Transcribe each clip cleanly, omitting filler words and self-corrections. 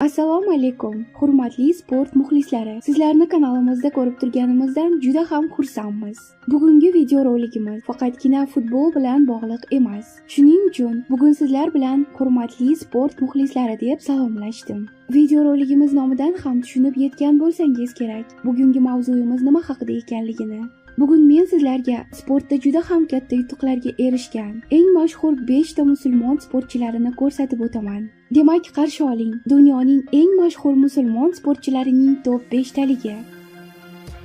Assalomu alaykum, hurmatli sport muxlislari. Sizlarni kanalimizda ko'rib turganimizdan juda ham xursandmiz. Bugungi videorolikimiz faqatgina futbol bilan bog'liq emas. Shuning uchun bugun sizlar bilan hurmatli sport muxlislari deb salomlashdim. Videorolikimiz nomidan ham tushunib yetgan bo'lsangiz kerak, bugungi mavzuyimiz nima haqida ekanligini. Bugun men sizlarga sportda juda ham katta yutuqlarga erishgan eng mashhur 5 ta musulmon sportchilarini ko'rsatib o'taman. Demak, qarshi oling dunyoning eng mashhur musulmon sportchilarining top 5 taligi.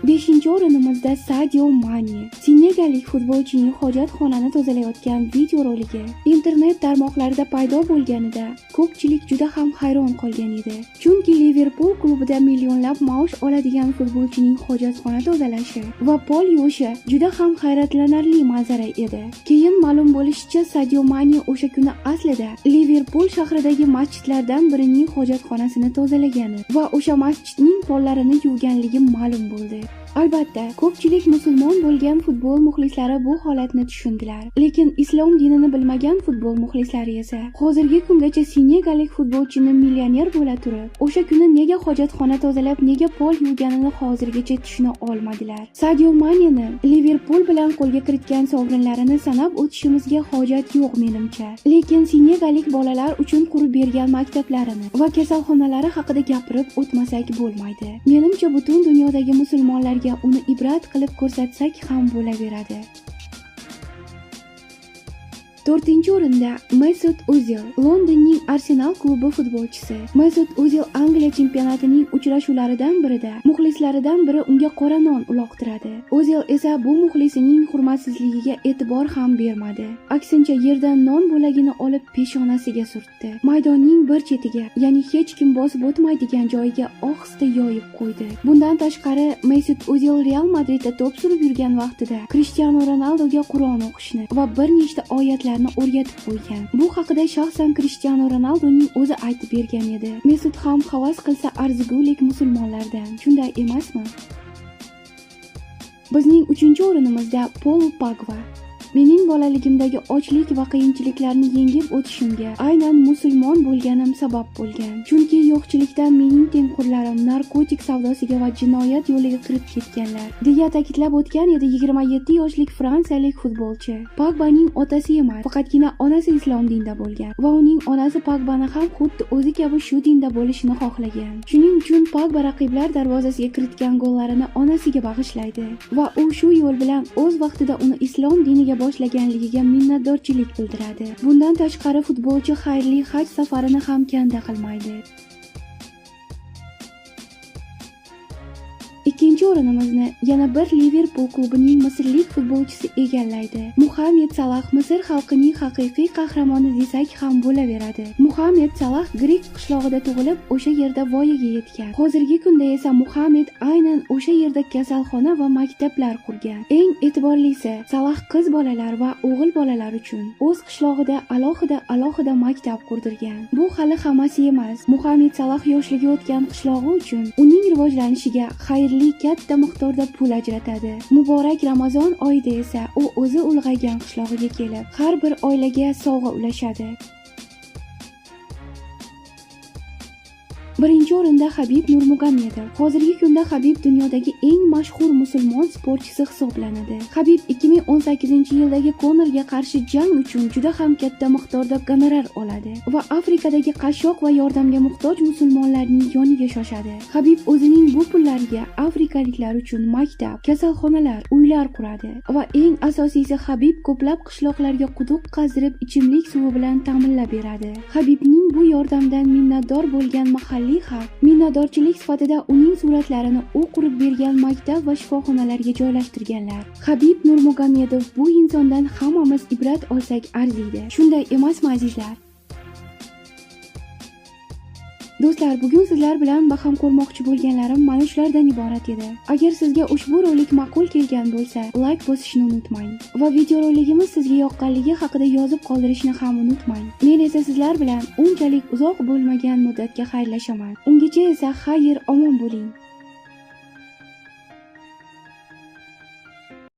5-o'rinimizda Sadio Mane. Senegallik futbolchining hojatxonani tozalayotgan videoroligi internet tarmoqlarida paydo bo'lganida ko'pchilik juda ham hayron qolgan edi. Chunki Liverpool klubida millionlab maosh oladigan futbolchining hojatxona tozalashi va pol yuvishi juda ham hayratlanarli manzara edi. Keyin ma'lum bo'lishicha, Sadio Mane o'sha kuni aslida Liverpool shahridagi masjidlardan birining hojatxonasini tozalagani va o'sha masjidning pollarini yuvganligi ma'lum bo'ldi. Albatta, ko'pchilik musulmon bo'lgan futbol muxlislari bu holatni tushundilar. Lekin islom dinini bilmagan futbol muxlislari esa hozirgi kungacha senegallik futbolchini millioner bo'la turib, o'sha kuni nega hojatxona tozalab, nega pol yuvganini hozirgacha tushuna olmadilar. Sadio Maneni Liverpool bilan qo'lga kiritgan sovrinlarini sanab o'tishimizga hojat yo'q menimcha. Lekin senegallik bolalar uchun qurib bergan maktablarini va kasalxonalari haqida gapirib o'tmasak bo'lmaydi. Menimcha, butun dunyodagi musulmonlarga uni ibrat qilib ko'rsatsak ham bo'laveradi. 4-o'rinda Mesut O'zil, Londonning Arsenal klubi futbolchisi. Mesut O'zil Angliya chempionatining uchrashuvlaridan birida muxlislaridan biri unga qora non uloqtiradi. O'zil esa bu muxlisining hurmatsizligiga e'tibor ham bermadi. Aksincha yerdan non bo'lagini olib peshonasiga surtdi. Maydonning bir chetiga, ya'ni hech kim bosib o'tmaydigan joyiga ohista yoyib qo'ydi. Bundan tashqari Mesut O'zil Real Madridda to'p surib yurgan vaqtida Cristiano Ronaldoga Qur'on o'qishni va bir nechta oyatlarni o'rgatib qo'ygan. Bu haqida shaxsan Cristiano Ronaldoning o'zi aytib bergan edi. Mesut ham havas qilsa arzigulik musulmonlardan. Shunday emasmi? Bizning 3-o'rinimizda Pol Pogba. Mening bolaligimdagi ochlik va qiyinchiliklarni yengib o'tishimga aynan musulmon bo'lganim sabab bo'lgan. Chunki yo'qchilikdan mening tengqurlarim narkotik savdosiga va jinoyat yo'liga kirib ketganlar, deya ta'kidlab o'tgan edi 27 yoshlik fransiyalik futbolchi. Pogbaning otasi emas, faqatgina onasi islom dinida bo'lgan va uning onasi Pogbani ham xuddi o'zi kabi shu dinda bo'lishini xohlagan. Shuning uchun Pogba raqiblar darvozasiga kiritgan gollarini onasiga bag'ishlaydi va u shu yo'l bilan o'z vaqtida uni islom diniga boshlaganligiga minnatdorchilik bildiradi. Bundan tashqari futbolchi xayrli haj safarini ham kanda qilmaydi. 2-o'rinimizni yana bir Liverpool klubining misrlik futbolchisi egallaydi. Muhammed Salah Misr xalqining haqiqiy qahramoni desak ham bo'laveradi. Muhammed Salah grek qishlog'ida tug'ilib, o'sha yerda voyaga yetgan. Hozirgi kunda esa Muhammed aynan o'sha yerda kasalxona va maktablar qurgan. Eng e'tiborlisi, Salah qiz bolalar va o'g'il bolalar uchun o'z qishlog'ida alohida maktab qurdirgan. Bu hali hammasi emas. Muhammed Salah yoshligi o'tgan qishlog'i uchun uning rivojlanishiga xayrli katta miqdorda pul ajratadi. Muborak Ramazon oyida esa u o'zi ulg'aygan qishlog'iga kelib, har bir oilaga sovg'a ulashadi. 1-o'rinda Habib Nurmagomedov. Hozirgi kunda Habib dunyodagi eng mashhur musulmon sportchisi hisoblanadi. Habib 2018-yildagi Konorga qarshi jang uchun juda ham katta miqdorda gonorar oladi va Afrikadagi qashshoq va yordamga muhtoj musulmonlarning yoniga shoshadi. Habib o'zining bu pullariga afrikaliklar uchun maktab, kasalxonalar, uylar quradi va eng asosiysi Habib ko'plab qishloqlarga quduq qazdirib ichimlik suvi bilan ta'minlab beradi. Habibning bu yordamdan minnatdor bo'lgan mahalliy xalq minnatdorchilik sifatida uning suratlarini u qurib bergan maktab va shifoxonalarga joylashtirganlar. Habib Nurmagomedov bu insondan hammamiz ibrat olsak arziydi. Shunday emasmi, azizlar? Do'stlar, bugun sizlar bilan baham ko'rmoqchi bo'lganlarim mana shulardan iborat edi. Agar sizga ushbu rolik ma'qul kelgan bo'lsa, like bosishni unutmang va videoroligimiz sizga yoqqanligi haqida yozib qoldirishni ham unutmang. Men esa sizlar bilan unchalik uzoq bo'lmagan muddatga xayrlashaman. Ungacha esa xayr, omon bo'ling.